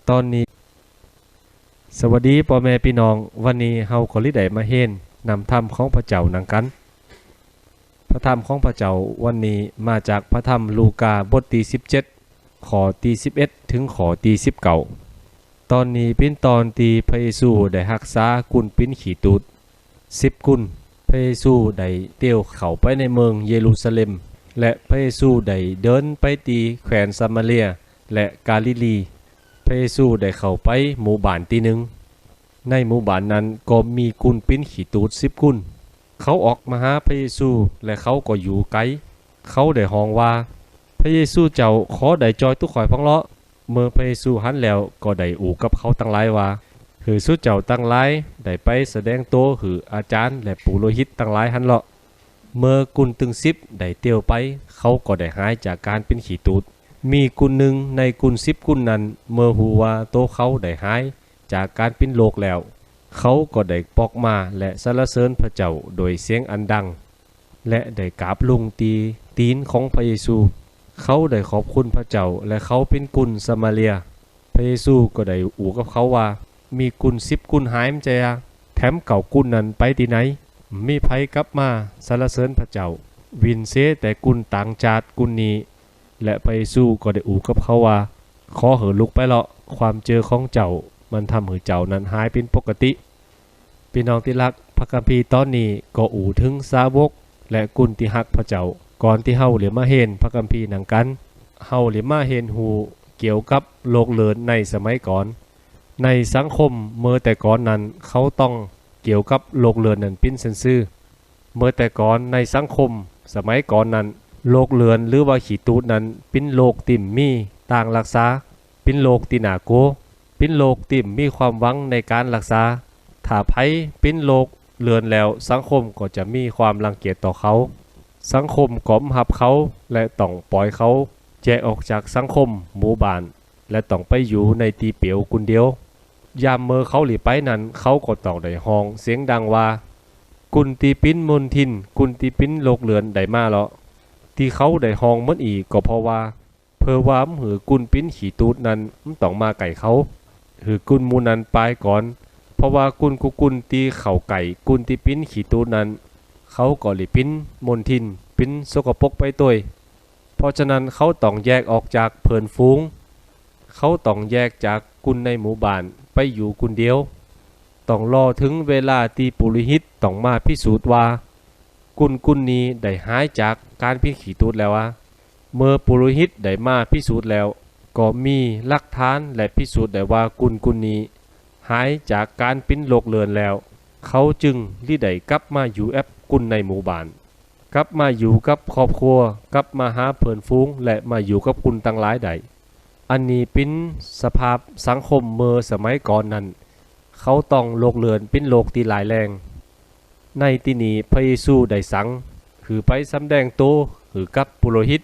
ຕອນນີ້ ສະຫວັດດີພໍ່ແມ່ພີ່ນ້ອງ, ວັນນີ້ເຮົາກໍລີໄດ້ມາຮຽນນຳທຳຂອງພະເຈົ້ານຳກັນ. ພະທຳຂອງພະເຈົ້າວັນນີ້ມາຈາກພະທຳລູກາ ບົດທີສິບເຈັດ ຂໍ້ທີສິບເອັດ ເຖິງຂໍ້ທີສິບເກົ້າ. ຕອນນີ້ເປັນຕອນທີ່ພະເຢຊູໄດ້ຮັກສາກຸນປິ່ນຂີ້ຕູດສິບກຸນ. ພະເຢຊູໄດ້ຕຽວເຂົ້າໄປໃນເມືອງເຢຣູຊາເລັມ ແລະ ພະເຢຊູໄດ້ເດີນໄປທີ່ແຄວ້ນຊາມາເຣຍ ແລະ ກາລີລີ. ພະເຢຊູໄດ້ເຂົ້າໄປໝູ່ບ້ານທີ່ໜຶ່ງ. ໃນໝູ່ບ້ານນັ້ນກໍມີກຸນປິ່ນຂີ້ຕູດສິບກຸນ. ເຂົາອອກມາຫາພະເຢຊູ ແລະ ເຂົາກໍຢູ່ໄກ. ເຂົາໄດ້ຮ້ອງວ່າ, ພະເຢຊູເຈົ້າ, ຂໍໄດ້ຈ່ອຍຕຸຂ້ອຍພອງເລາະ. ເມື່ອພະເຢຊູຫັນແລ້ວ ກໍໄດ້ອູກັບເຂົາທັງຫຼາຍວ່າ, ຄືສຸເຈົ້າທັງຫຼາຍໄດ້ໄປສະແດງໂຕຄືອາຈານ ແລະ ປຸໂຣຫິດທັງຫຼາຍຫັ້ນເລາະ. ເມື່ອກຸນຕຶງສິບໄດ້ຕຽວໄປ, ເຂົາກໍໄດ້ຫາຍຈາກການເປັນຂີ້ຕູດ. ມີກຸນໜຶ່ງໃນກຸນສິບກຸນນັ້ນ ເມື່ອຮູ້ວ່າໂຕເຂົາໄດ້ຫາຍຈາກການເປັນໂລກແລ້ວ, ເຂົາກໍໄດ້ປອກມາ ແລະ ສັນລະເສີນພະເຈົ້າດ້ວຍສຽງອັນດັງ ແລະ ໄດ້ກາບລົງທີ່ຕີນຂອງພະເຢຊູ. ເຂົາໄດ້ຂອບຄຸນພະເຈົ້າ ແລະ ເຂົາເປັນກຸນຊາມາເຣຍ. ພະເຢຊູກໍໄດ້ອູກັບເຂົາວ່າ, ມີກຸນສິບກຸນຫາຍມາຈາກໃສ? ແຖມເກົ້າກຸນນັ້ນໄປທີ່ໃນ? ບໍ່ມີໃຜກັບມາສັນລະເສີນພະເຈົ້າ, ເວັ້ນເສແຕ່ກຸນຕ່າງຊາດກຸນນີ້. ແລະ ພະເຢຊູກໍໄດ້ອູກັບເຂົາວ່າ, ຂໍເຫີລຸກໄປເລາະ, ຄວາມເຈີຂອງເຈົ້າມັນທຳໃຫ້ເຈົ້ານັ້ນຫາຍເປັນປົກກະຕິ. ພີ່ນ້ອງທີ່ຮັກ, ພະຄຳພີຕອນນີ້ກໍອູເຖິງສາວົກ ແລະ ກຸນທີ່ຮັກພະເຈົ້າ. ກ່ອນທີ່ເຮົາຈະມາຮຽນພະຄຳພີນຳກັນ, ເຮົາຈະມາຮຽນຮູ້ກ່ຽວກັບໂລກເລີນໃນສະໄໝກ່ອນ. ໃນສັງຄົມເມື່ອແຕ່ກ່ອນນັ້ນ, ເຂົາຕ້ອງກ່ຽວກັບໂລກເລີນນັ້ນເປັນເຊັ່ນຊື່. ເມື່ອແຕ່ກ່ອນໃນສັງຄົມສະໄໝກ່ອນນັ້ນ, ໂລກເລືອນ ຫຼືວ່າຂີ້ຕູດນັ້ນ ເປັນໂລກທີ່ມີທາງລັກສາ, ເປັນໂລກທີ່ໜ້າກົວ, ເປັນໂລກທີ່ມີຄວາມຫວັງໃນການລັກສາ. ຖ້າໃຜເປັນໂລກເລືອນແລ້ວ, ສັງຄົມກໍຈະມີຄວາມລັງກຽດຕໍ່ເຂົາ. ສັງຄົມກໍບໍ່ຮັບເຂົາ ແລະ ຕ້ອງປ່ອຍເຂົາແຍກອອກຈາກສັງຄົມໝູ່ບ້ານ ແລະ ຕ້ອງໄປຢູ່ໃນທີ່ປ່ຽວຄົນດຽວ. ຍາມເມື່ອເຂົາຫຼີໄປນັ້ນ, ເຂົາກໍຕ້ອງໄດ້ຮ້ອງສຽງດັງວ່າ, ກຸນທີ່ປິ່ນມົນທິນ, ກຸນທີ່ປິ່ນໂລກເລືອນໄດ້ມາເລາະ. ທີ່ເຂົາໄດ້ຮ້ອງໝົດອີກກໍເພາະວ່າ, ເພື່ອວ່າບໍ່ໃຫ້ກຸນປິ່ນຂີ້ຕູດນັ້ນມັນຕ້ອງມາໃກ້ເຂົາ, ໃຫ້ກຸນໝູ່ນັ້ນປາຍກ່ອນ. ເພາະວ່າກຸນຄູ່ກຸນທີ່ເຂົ້າໃກ້ກຸນທີ່ປິ່ນຂີ້ຕູດນັ້ນ, ເຂົາກໍໄດ້ປິ່ນມົນທິນ, ປິ່ນສົກກະປົກໄປໂຕຍ. ເພາະສະນັ້ນເຂົາຕ້ອງແຍກອອກຈາກເພື່ອນຝູງ, ເຂົາຕ້ອງແຍກຈາກກຸນໃນໝູ່ບ້ານໄປຢູ່ຄົນດຽວ. ຕ້ອງລໍເຖິງເວລາທີ່ປຸໂຣຫິດຕ້ອງມາພິສູດວ່າ ກຸນກຸນນີ້ໄດ້ຫາຍຈາກການປິ່ນຂີ້ຕູດແລ້ວວ່າ. ເມື່ອປຸໂຣຫິດໄດ້ມາພິສູດແລ້ວ, ກໍມີຫຼັກຖານ ແລະ ພິສູດໄດ້ວ່າກຸນກຸນນີ້ຫາຍຈາກການເປັນໂລກເລືອນແລ້ວ, ເຂົາຈຶ່ງລິໄດ້ກັບມາຢູ່ແອບກຸນໃນໝູ່ບ້ານ. ກັບມາຢູ່ກັບຄອບຄົວ, ກັບມາຫາເພື່ອນຝູງ ແລະ ມາຢູ່ກັບຄົນຕ່າງຫຼາຍໄດ້. ອັນນີ້ເປັນສະພາບສັງຄົມເມື່ອສະໄໝກ່ອນນັ້ນ, ເຂົາຕ້ອງໂລກເລື່ອນເປັນໂລກທີ່ຮ້າຍແຮງ. ໃນທີ່ນີ້ພະເຢຊູໄດ້ສັ່ງໃຫ້ໄປສຳແດງໂຕໃຫ້ກັບປຸໂຣຫິດ.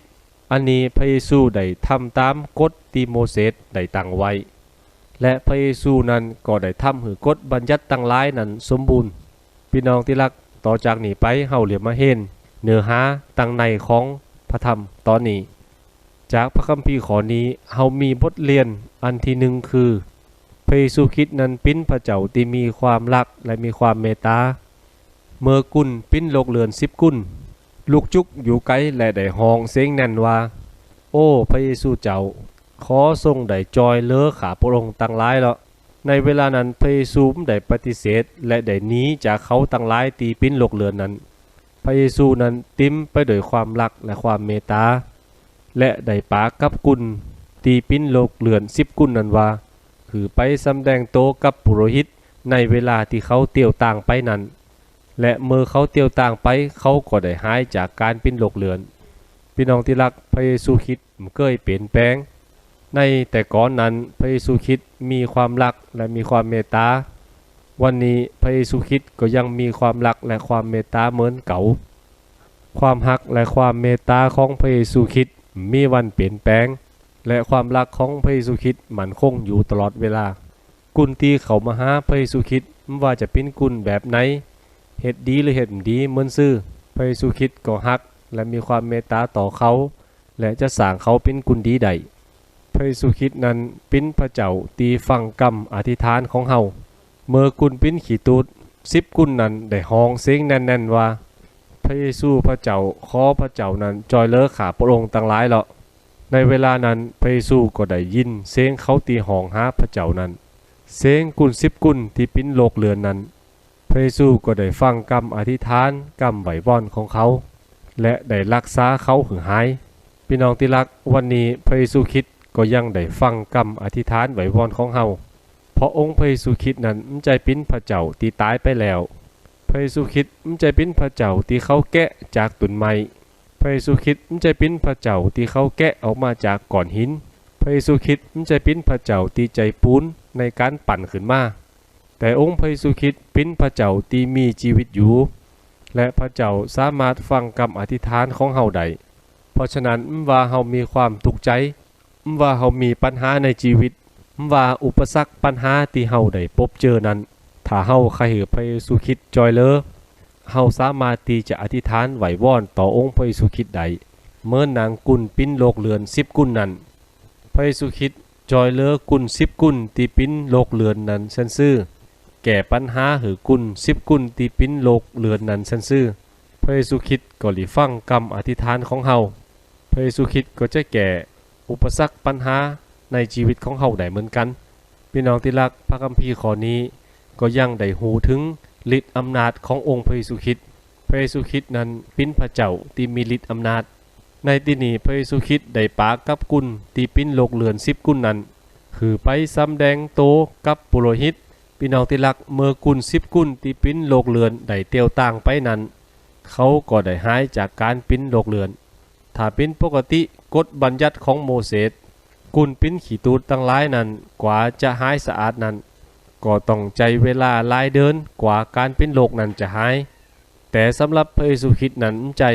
ອັນນີ້ພະເຢຊູໄດ້ທຳຕາມກົດທີ່ໂມເສດໄດ້ຕັ້ງໄວ້. ແລະ ພະເຢຊູນັ້ນກໍໄດ້ທຳໃຫ້ກົດບັນຍັດທັງຫຼາຍນັ້ນສົມບູນ. ພີ່ນ້ອງທີ່ຮັກ, ຕໍ່ຈາກນີ້ໄປເຮົາຈະມາຮຽນເນື້ອຫາຕັ້ງໃນຂອງພະທຳຕອນນີ້. ຈາກພະຄຳພີຂໍ້ນີ້ເຮົາມີບົດຮຽນອັນທີໜຶ່ງຄື ພະເຢຊູຄຣິດນັ້ນເປັນພະເຈົ້າທີ່ມີຄວາມຮັກ ແລະ ມີຄວາມເມດຕາ. ເມື່ອກຸນປິ່ນໂລກເລື່ອນສິບກຸນ ລຸກຈຸກຢູ່ໄກ ແລະ ໄດ້ຮ້ອງສຽງແໜ້ນວ່າ, ໂອ ພະເຢຊູເຈົ້າ, ຂໍຊົງໄດ້ຈ່ອຍເຫຼືອຂ້າພະອົງທັງຫຼາຍເນາະ. ໃນເວລານັ້ນພະເຢຊູໄດ້ປະຕິເສດ ແລະ ໄດ້ໜີຈາກເຂົາທັງຫຼາຍທີ່ປິ່ນໂລກເລື່ອນນັ້ນ. ພະເຢຊູນັ້ນເຕັມໄປດ້ວຍຄວາມຮັກ ແລະ ຄວາມເມດຕາ ແລະ ໄດ້ປາກກັບກຸນທີ່ປິ່ນໂລກເລື່ອນສິບກຸນນັ້ນວ່າ ໃຫ້ໄປສຳແດງໂຕກັບປຸໂຣຫິດໃນເວລາທີ່ເຂົາຕຽວຕ່າງໄປນັ້ນ. ແລະ ເມື່ອເຂົາຕຽວຕ່າງໄປ, ເຂົາກໍໄດ້ຫາຍຈາກການເປັນໂລກເລື່ອນ. ພີ່ນ້ອງທີ່ຮັກ, ພະເຢຊູຄຣິດບໍ່ເຄີຍປ່ຽນແປງ. ໃນແຕ່ກ່ອນນັ້ນ, ພະເຢຊູຄຣິດມີຄວາມຮັກ ແລະ ມີຄວາມເມດຕາ. ວັນນີ້, ພະເຢຊູຄຣິດກໍຍັງມີຄວາມຮັກ ແລະ ຄວາມເມດຕາເໝືອນເກົ່າ. ຄວາມຮັກ ແລະ ຄວາມເມດຕາຂອງພະເຢຊູຄຣິດບໍ່ມີວັນປ່ຽນແປງ, ແລະ ຄວາມຮັກຂອງພະເຢຊູຄຣິດໝັ້ນຄົງຢູ່ຕະຫຼອດເວລາ. ກຸນທີ່ເຂົ້າມາຫາພະເຢຊູຄຣິດ, ບໍ່ວ່າຈະເປັນກຸນແບບໃດ, ເຮັດດີ ຫຼື ເຮັດບໍ່ດີ, ເໝືອນຊື່, ພະເຢຊູຄຣິດກໍຮັກ ແລະ ມີຄວາມເມດຕາຕໍ່ເຂົາ ແລະ ຈະສ້າງເຂົາເປັນຄົນດີໄດ້. ພະເຢຊູຄຣິດນັ້ນເປັນພະເຈົ້າທີ່ຟັງກຳອະທິຖານຂອງເຮົາ. ເມື່ອກຸນປິ່ນຂີ້ຕູດສິບກຸນນັ້ນໄດ້ຮ້ອງສຽງແໜ້ນໆວ່າ, ພະເຢຊູພະເຈົ້າ, ຂໍພະເຈົ້ານັ້ນຊ່ອຍເຫຼືອຂ້າພະອົງທັງຫຼາຍເລາະ. ໃນເວລານັ້ນ ພະເຢຊູກໍໄດ້ຍິນສຽງເຂົາທີ່ຮ້ອງຫາພະເຈົ້ານັ້ນ, ສຽງກຸນສິບກຸນທີ່ປິ່ນໂລກເລື່ອນນັ້ນ. ພະເຢຊູກໍໄດ້ຟັງກຳອະທິຖານ, ກຳໄຫວ້ວອນຂອງເຂົາ ແລະ ໄດ້ລັກສາເຂົາໃຫ້ຫາຍ. ພີ່ນ້ອງທີ່ຮັກ, ວັນນີ້ພະເຢຊູຄຣິດກໍຍັງໄດ້ຟັງກຳອະທິຖານໄຫວ້ວອນຂອງເຮົາ, ເພາະອົງພະເຢຊູຄຣິດນັ້ນບໍ່ໃຊ່ເປັນພະເຈົ້າທີ່ຕາຍໄປແລ້ວ. ພະເຢຊູຄຣິດບໍ່ໃຊ່ເປັນພະເຈົ້າທີ່ເຂົາແກະຈາກຕົ້ນໄມ້. ພະເຢຊູຄຣິດບໍ່ໃຊ່ເປັນພະເຈົ້າທີ່ເຂົາແກະອອກມາຈາກກ້ອນຫີນ. ພະເຢຊູຄຣິດບໍ່ໃຊ່ເປັນພະເຈົ້າທີ່ໃຈປູນໃນການປັ້ນຂຶ້ນມາ. ແຕ່ອົງພະເຢຊູຄຣິດເປັນພະເຈົ້າທີ່ມີຊີວິດຢູ່ ແລະ ພະເຈົ້າສາມາດຟັງກຳອະທິຖານຂອງເຮົາໄດ້. ເພາະສະນັ້ນ, ບໍ່ວ່າເຮົາມີຄວາມທຸກໃຈ, ບໍ່ວ່າເຮົາມີບັນຫາໃນຊີວິດ, ບໍ່ວ່າອຸປະສັກບັນຫາທີ່ເຮົາໄດ້ພົບເຈີນັ້ນ, ຖ້າເຮົາໃຄ່ໃຫ້ພະເຢຊູຄຣິດຊ່ອຍເຫຼືອ, ເຮົາສາມາດທີ່ຈະອະທິຖານໄຫວ້ວອນຕໍ່ອົງພະເຢຊູຄຣິດໄດ້, ເໝືອນນາງກຸນປິ່ນໂລກເລື່ອນສິບກຸນນັ້ນ. ພະເຢຊູຄຣິດ ຊ່ອຍເຫຼືອກຸນສິບກຸນທີ່ປິ່ນໂລກເລື່ອນນັ້ນຊັ້ນຊື່, ແກ້ບັນຫາໃຫ້ກຸນສິບກຸນທີ່ປິ່ນໂລກເລື່ອນນັ້ນຊັ້ນຊື່. ພະເຢຊູຄຣິດກໍໄດ້ຟັງກຳອະທິຖານຂອງເຮົາ. ພະເຢຊູຄຣິດກໍຈະແກ້ອຸປະສັກບັນຫາໃນຊີວິດຂອງເຮົາໄດ້ເໝືອນກັນ. ພີ່ນ້ອງທີ່ຮັກ, ພະຄຳພີຂໍ້ນີ້ກໍຍັງໄດ້ຮູ້ເຖິງລິດອຳນາດຂອງອົງພະເຢຊູຄຣິດ. ພະເຢຊູຄຣິດນັ້ນເປັນພະເຈົ້າທີ່ມີລິດອຳນາດ. ໃນທີ່ນີ້ພະເຢຊູຄຣິດໄດ້ປາກກັບກຸນທີ່ປິ່ນໂລກເລື່ອນສິບກຸນນັ້ນ ຄືໄປສຳແດງໂຕກັບປຸໂຣຫິດ. ພີ່ນ້ອງທີ່ຮັກ, ເມື່ອກຸນສິບກຸນທີ່ປິ່ນໂລກເລື່ອນໄດ້ຕຽວຕ່າງໄປນັ້ນ, ເຂົາກໍໄດ້ຫາຍຈາກການປິ່ນໂລກເລື່ອນ. ຖ້າເປັນປົກກະຕິກົດບັນຍັດຂອງໂມເສດ, ກຸນປິ່ນຂີ້ຕູດທັງຫຼາຍນັ້ນ ກວ່າຈະຫາຍສະອາດນັ້ນ, ກໍຕ້ອງໃຊ້ເວລາຫຼາຍເດືອນກວ່າການປິ່ນໂລກນັ້ນຈະຫາຍ. ແຕ່ສຳລັບພະເຢຊູຄຣິດນັ້ນບໍ່ໃຊ່,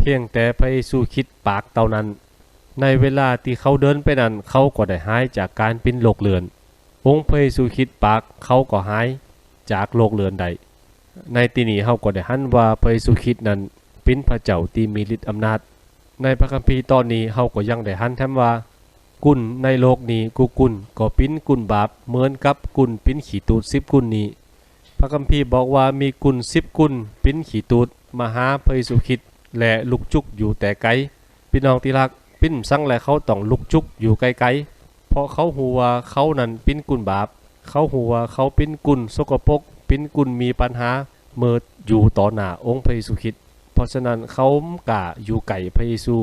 ພຽງແຕ່ພະເຢຊູຄຣິດປາກເທົ່ານັ້ນ, ໃນເວລາທີ່ເຂົາເດີນໄປນັ້ນ, ເຂົາກໍໄດ້ຫາຍຈາກການປິ່ນໂລກເລື່ອນ. ອົງພະເຢຊູຄຣິດປາກ, ເຂົາກໍຫາຍຈາກໂລກເລື່ອນໄດ້. ໃນທີ່ນີ້ເຮົາກໍໄດ້ຫັນວ່າພະເຢຊູຄຣິດນັ້ນເປັນພະເຈົ້າທີ່ມີລິດອຳນາດ. ໃນພະຄຳພີຕອນນີ້ເຮົາກໍຍັງໄດ້ຫັນແຖມວ່າ, ກຸນໃນໂລກນີ້ກຸກຸນກໍປິ່ນກຸນບາບເໝືອນກັບກຸນປິ່ນຂີ້ຕູດສິບກຸນນີ້. ພະຄຳພີບອກວ່າມີກຸນສິບກຸນປິ່ນຂີ້ຕູດມາຫາພະເຢຊູຄຣິດ ແລະ ລຸກຈຸກຢູ່ແຕ່ໄກ. ພີ່ນ້ອງທີ່ຮັກ, ເປັນຫຍັງລະເຂົາຕ້ອງລຸກຈຸກຢູ່ໄກໆ? ເພາະເຂົາຮູ້ວ່າເຂົານັ້ນເປັນກຸນບາບ. ເຂົາຮູ້ວ່າເຂົາເປັນກຸນສົກກະປົກ, ເປັນກຸນມີບັນຫາ ເມື່ອຢູ່ຕໍ່ໜ້າອົງພະເຢຊູຄຣິດ. ເພາະສະນັ້ນເຂົາບໍ່ກ້າຢູ່ໃກ້ພະເຢຊູ,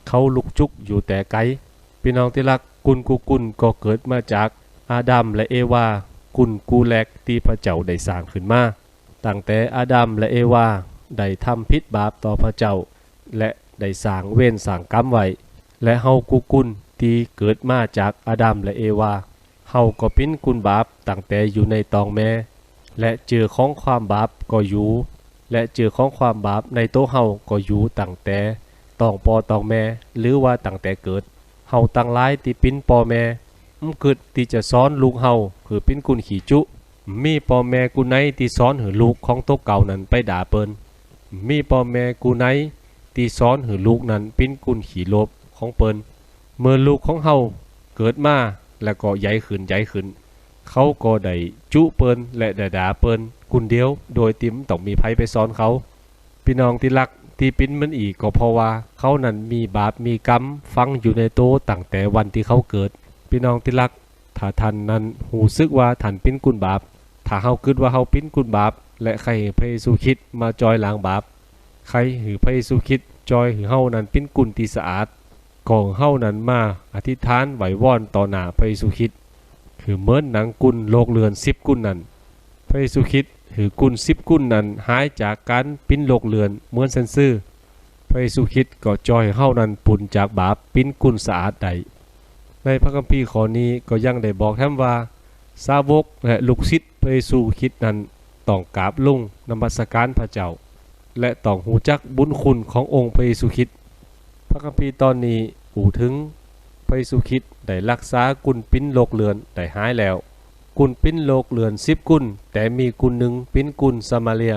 ເຂົາລຸກຈຸກຢູ່ແຕ່ໄກ. ພີ່ນ້ອງທີ່ຮັກ, ກຸນກູກຸນກໍເກີດມາຈາກອາດາມ ແລະ ເອວາ, ກຸນກູແລກທີ່ພະເຈົ້າໄດ້ສ້າງຂຶ້ນມາ. ຕັ້ງແຕ່ອາດາມ ແລະ ເອວາໄດ້ທຳຜິດບາບຕໍ່ພະເຈົ້າ ແລະ ໄດ້ສ້າງເວນສ້າງກຳໄວ້, ແລະ ເຮົາກູກຸນທີ່ເກີດມາຈາກອາດາມ ແລະ ເອວາ, ເຮົາກໍເປັນກຸນບາບຕັ້ງແຕ່ຢູ່ໃນທ້ອງແມ່, ແລະ ເຈືອຂອງຄວາມບາບກໍຢູ່, ແລະ ເຈືອຂອງຄວາມບາບໃນໂຕເຮົາກໍຢູ່ຕັ້ງແຕ່ທ້ອງພໍ່ທ້ອງແມ່ ຫຼືວ່າຕັ້ງແຕ່ເກີດ. ເຮົາທັງຫຼາຍທີ່ເປັນພໍ່ແມ່, ບໍ່ຄິດທີ່ຈະສອນລູກເຮົາໃຫ້ເປັນກຸນຂີ້ຈຸ. ມີພໍ່ແມ່ຜູ້ໃດທີ່ສອນໃຫ້ລູກຂອງໂຕເກົ່ານັ້ນໄປດ່າເພິ່ນ? ມີພໍ່ແມ່ຜູ້ໃດທີ່ສອນໃຫ້ລູກນັ້ນເປັນກຸນຂີ້ໂລບຂອງເພິ່ນ? ເມື່ອລູກຂອງເຮົາເກີດມາ ແລະ ກໍໃຫຍ່ຂຶ້ນ, ໃຫຍ່ຂຶ້ນ, ເຂົາກໍໄດ້ຈຸເພິ່ນ ແລະ ໄດ້ດ່າເພິ່ນກຸນດຽວ ໂດຍທີ່ບໍ່ຕ້ອງມີໃຜໄປສອນເຂົາ. ພີ່ນ້ອງທີ່ຮັກ, ທີ່ເປັນມັນອີກກໍເພາະວ່າເຂົານັ້ນມີບາບມີກຳຝັງຢູ່ໃນໂຕຕັ້ງແຕ່ວັນທີ່ເຂົາເກີດ. ພີ່ນ້ອງທີ່ຮັກ, ຖ້າທ່ານນັ້ນຮູ້ສຶກວ່າທ່ານເປັນກຸນບາບ, ຖ້າເຮົາຄິດວ່າເຮົາເປັນກຸນບາບ ແລະ ໃຄ່ໃຫ້ພະເຢຊູຄຣິດມາຈ່ອຍລ້າງບາບ, ໃຄ່ໃຫ້ພະເຢຊູຄຣິດຈ່ອຍໃຫ້ເຮົານັ້ນເປັນກຸນທີ່ສະອາດ, ກໍໃຫ້ເຮົານັ້ນມາອະທິຖານໄຫວ້ວອນຕໍ່ໜ້າພະເຢຊູຄຣິດ ຄືເໝືອນນາງກຸນໂລກເລື່ອນສິບກຸນນັ້ນ. ພະເຢຊູຄຣິດໃຫ້ກຸນສິບກຸນນັ້ນຫາຍຈາກການເປັນໂລກເລື່ອນເໝືອນຊັ້ນຊື່. ພະເຢຊູຄຣິດກໍຈ່ອຍໃຫ້ເຮົານັ້ນປຸ້ນຈາກບາບ, ເປັນກຸນສະອາດໄດ້. ໃນພະຄຳພີຂໍ້ນີ້ກໍຍັງໄດ້ບອກແຖມວ່າ, ສາວົກ ແລະ ລູກສິດພະເຢຊູຄຣິດນັ້ນຕ້ອງກາບລົງນະມັດສະການພະເຈົ້າ ແລະ ຕ້ອງຮູ້ຈັກບຸນຄຸນຂອງອົງພະເຢຊູຄຣິດ. ພະຄຳພີຕອນນີ້ອູ້ເຖິງພະເຢຊູຄຣິດໄດ້ລັກສາກຸນປິ່ນໂລກເລື່ອນໄດ້ຫາຍແລ້ວ. ກຸນປິ່ນໂລກເລື່ອນສິບກຸນ, ແຕ່ມີກຸນໜຶ່ງເປັນກຸນສະມາເລຍ,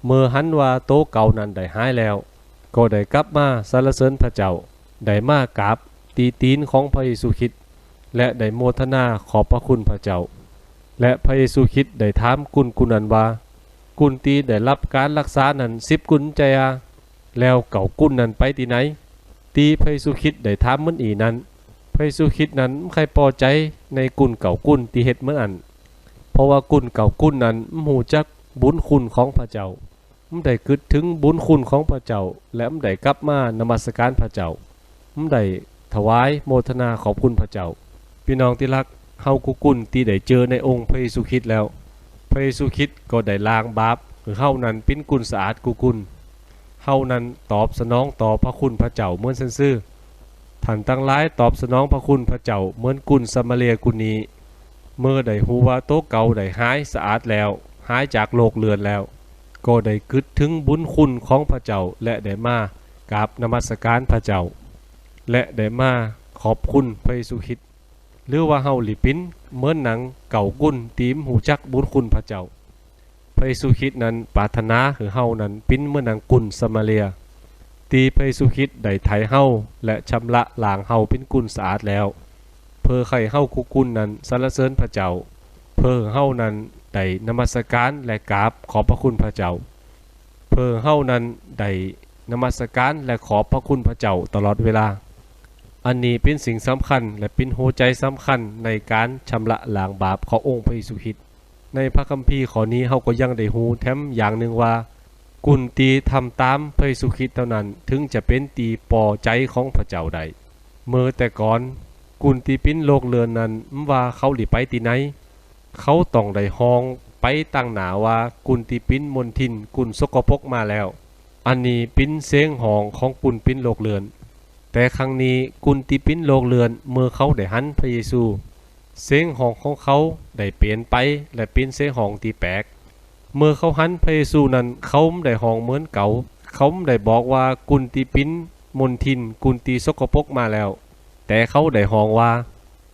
ເມື່ອຫັນວ່າໂຕເກົ່ານັ້ນໄດ້ຫາຍແລ້ວ, ກໍໄດ້ກັບມາສັນລະເສີນພະເຈົ້າ, ໄດ້ມາກາບ ຕີຕີນຂອງພະເຢຊູຄຣິດ ແລະ ໄດ້ໂມທະນາຂອບພະຄຸນພະເຈົ້າ. ແລະ ພະເຢຊູຄຣິດໄດ້ຖາມກຸນຜູ້ນັ້ນວ່າ, ກຸນທີ່ໄດ້ຮັບການລັກສານັ້ນສິບກຸນໃຈອາ? ແລ້ວເກົ້າກຸນນັ້ນໄປທີ່ໃນ? ທີ່ພະເຢຊູຄຣິດໄດ້ຖາມມັນອີນັ້ນ, ພະເຢຊູຄຣິດນັ້ນບໍ່ຄ່ອຍພໍໃຈໃນກຸນເກົ້າກຸນທີ່ເຮັດມື້ນັ້ນ, ເພາະວ່າກຸນເກົ້າກຸນນັ້ນບໍ່ຮູ້ຈັກບຸນຄຸນຂອງພະເຈົ້າ. ມັນໄດ້ຄິດເຖິງບຸນຄຸນຂອງພະເຈົ້າ ແລະ ມັນໄດ້ກັບມານະມັດສະການພະເຈົ້າ, ມັນໄດ້ຖວາຍໂມທະນາຂອບຄຸນພະເຈົ້າ. ພີ່ນ້ອງທີ່ຮັກ, ເຮົາກູ່ກຸນທີ່ໄດ້ເຈີໃນອົງພະເຢຊູຄຣິດແລ້ວ, ພະເຢຊູຄຣິດກໍໄດ້ລ້າງບາບໃຫ້ເຮົານັ້ນເປັນກຸນສະອາດກູ່ກຸນ. ເຮົານັ້ນຕອບສະໜອງຕໍ່ພະຄຸນພະເຈົ້າເໝືອນຊັ້ນຊື່. ທ່ານທັງຫຼາຍຕອບສະໜອງພະຄຸນພະເຈົ້າເໝືອນກຸນສະມາເລຍກຸນນີ້. ເມື່ອໄດ້ຮູ້ວ່າໂຕເກົ່າໄດ້ຫາຍສະອາດແລ້ວ, ຫາຍຈາກໂລກເລືອນແລ້ວ, ກໍໄດ້ຄິດເຖິງບຸນຄຸນຂອງພະເຈົ້າ ແລະ ໄດ້ມາກາບນະມັດສະການພະເຈົ້າ ແລະ ໄດ້ມາຂອບຄຸນພະເຢຊູຄຣິດ. ຫຼືວ່າເຮົານີ້ເປັນເໝືອນໜັງເກົ້າກຸນທີ່ບໍ່ຮູ້ຈັກບຸນຄຸນພະເຈົ້າ? ພະເຢຊູຄຣິດນັ້ນປາດຖະໜາໃຫ້ເຮົານັ້ນເປັນເໝືອນໜັງກຸນສະມາເລຍ ທີ່ພະເຢຊູຄຣິດໄດ້ໄຖ່ເຮົາ ແລະ ຊຳລະລ້າງເຮົາເປັນກຸນສະອາດແລ້ວ, ເພື່ອໃຫ້ເຮົາຄູ່ກຸນນັ້ນສັນລະເສີນພະເຈົ້າ, ເພື່ອເຮົານັ້ນໄດ້ນະມັດສະການ ແລະ ກາບຂອບພະຄຸນພະເຈົ້າ, ເພື່ອເຮົານັ້ນໄດ້ນະມັດສະການ ແລະ ຂອບພະຄຸນພະເຈົ້າຕະຫຼອດເວລາ. ອັນນີ້ເປັນສິ່ງສຳຄັນ ແລະ ເປັນຫົວໃຈສຳຄັນໃນການຊຳລະລ້າງບາບຂອງອົງພະເຢຊູຄຣິດ. ໃນພະຄຳພີຂໍ້ນີ້ ເຮົາກໍຍັງໄດ້ຮູ້ແຖມຢ່າງໜຶ່ງວ່າ ກຸນທີ່ທຳຕາມພະເຢຊູຄຣິດເທົ່ານັ້ນ ເຖິງຈະເປັນທີ່ພໍໃຈຂອງພະເຈົ້າໄດ້. ເມື່ອແຕ່ກ່ອນ, ກຸນທີ່ປິ່ນໂລກເລືອນນັ້ນ ບໍ່ວ່າເຂົາຊິໄປທີ່ໃນ, ເຂົາຕ້ອງໄດ້ຮ້ອງໄປຕາງໜ້າວ່າ, ກຸນທີ່ປິ່ນມົນທິນ, ກຸນສົກກະປົກມາແລ້ວ. ອັນນີ້ເປັນສຽງຮ້ອງຂອງກຸນປິ່ນໂລກເລືອນ. ແຕ່ຄັ້ງນີ້, ກຸນທີ່ປິ່ນໂລກເລືອນ ເມື່ອເຂົາໄດ້ຫັນພະເຢຊູ, ສຽງຮ້ອງຂອງເຂົາໄດ້ປ່ຽນໄປ ແລະ ເປັນສຽງຮ້ອງທີ່ແປກ. ເມື່ອເຂົາຫັນພະເຢຊູນັ້ນ, ເຂົາບໍ່ໄດ້ຮ້ອງເໝືອນເກົ່າ. ເຂົາບໍ່ໄດ້ບອກວ່າ, ກຸນທີ່ປິ່ນມົນທິນ, ກຸນທີ່ສົກກະປົກມາແລ້ວ. ແຕ່ເຂົາໄດ້ຮ້ອງວ່າ,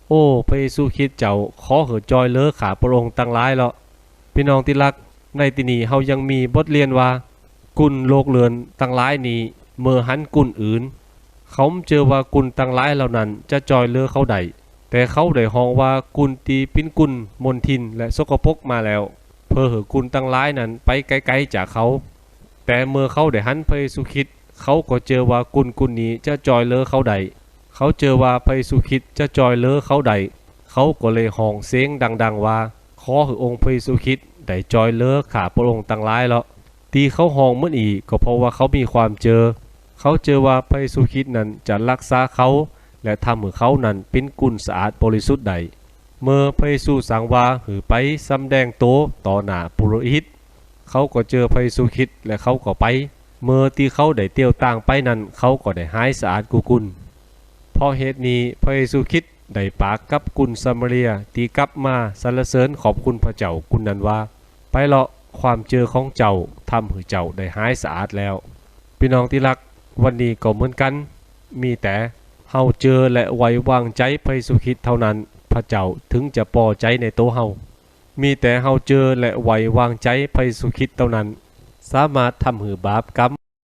ໂອ້, ພະເຢຊູຄຣິດເຈົ້າ, ຂໍໃຫ້ຈ່ອຍເຫຼືອຂ້າພະອົງທັງຫຼາຍເລາະ. ພີ່ນ້ອງທີ່ຮັກ, ໃນທີ່ນີ້ເຮົາຍັງມີບົດຮຽນວ່າ, ກຸນໂລກເລືອນທັງຫຼາຍນີ້ ເມື່ອຫັນກຸນອື່ນ, ເຂົາບໍ່ເຈີວ່າກຸນທັງຫຼາຍເຫຼົ່ານັ້ນຈະຈ່ອຍເຫຼືອເຂົາໄດ້, ແຕ່ເຂົາໄດ້ຮ້ອງວ່າ, ກຸນທີ່ປິ່ນກຸນມົນທິນ ແລະ ສົກກະປົກມາແລ້ວ, ເພື່ອໃຫ້ກຸນທັງຫຼາຍນັ້ນໄປໄກໆຈາກເຂົາ. ແຕ່ເມື່ອເຂົາໄດ້ຫັນພະເຢຊູຄຣິດ, ເຂົາກໍເຈີວ່າກຸນກຸນນີ້ຈະຈ່ອຍເຫຼືອເຂົາໄດ້. ເຂົາເຈີວ່າພະເຢຊູຄຣິດຈະຈ່ອຍເຫຼືອເຂົາໄດ້, ເຂົາກໍເລີຍຮ້ອງສຽງດັງໆວ່າ, ຂໍໃຫ້ອົງພະເຢຊູຄຣິດໄດ້ຈ່ອຍເຫຼືອຂ້າພະອົງທັງຫຼາຍເລາະ. ທີ່ເຂົາຮ້ອງມື້ນີ້ກໍເພາະວ່າເຂົາມີຄວາມເຈີ. ເຂົາເຈີວ່າພະເຢຊູຄຣິດນັ້ນຈະລັກສາເຂົາ ແລະ ທຳໃຫ້ເຂົານັ້ນເປັນກຸນສະອາດບໍລິສຸດໄດ້. ເມື່ອພະເຢຊູສັ່ງວ່າໃຫ້ໄປສຳແດງໂຕຕໍ່ໜ້າປຸໂຣຫິດ, ເຂົາກໍເຈີພະເຢຊູຄຣິດ ແລະ ເຂົາກໍໄປ. ເມື່ອທີ່ເຂົາໄດ້ຕຽວຕ່າງໄປນັ້ນ, ເຂົາກໍໄດ້ຫາຍສະອາດກູ່ກຸນ. ເພາະເຫດນີ້, ພະເຢຊູຄຣິດໄດ້ປາກກັບກຸນສະມາເລຍທີ່ກັບມາສັນລະເສີນຂອບຄຸນພະເຈົ້າກຸນນັ້ນວ່າ, ໄປເລາະ, ຄວາມເຈີຂອງເຈົ້າທຳໃຫ້ເຈົ້າໄດ້ຫາຍສະອາດແລ້ວ. ພີ່ນ້ອງທີ່ຮັກ, ວັນນີ້ກໍເໝືອນກັນ, ມີແຕ່ເຮົາເຈີ ແລະ ໄວ້ວາງໃຈພະເຢຊູຄຣິດເທົ່ານັ້ນ, ພະເຈົ້າເຖິງຈະພໍໃຈໃນໂຕເຮົາ. ມີແຕ່ເຮົາເຈີ ແລະ ໄວ້ວາງໃຈພະເຢຊູຄຣິດເທົ່ານັ້ນ, ສາມາດທຳໃຫ້ບາບກຳ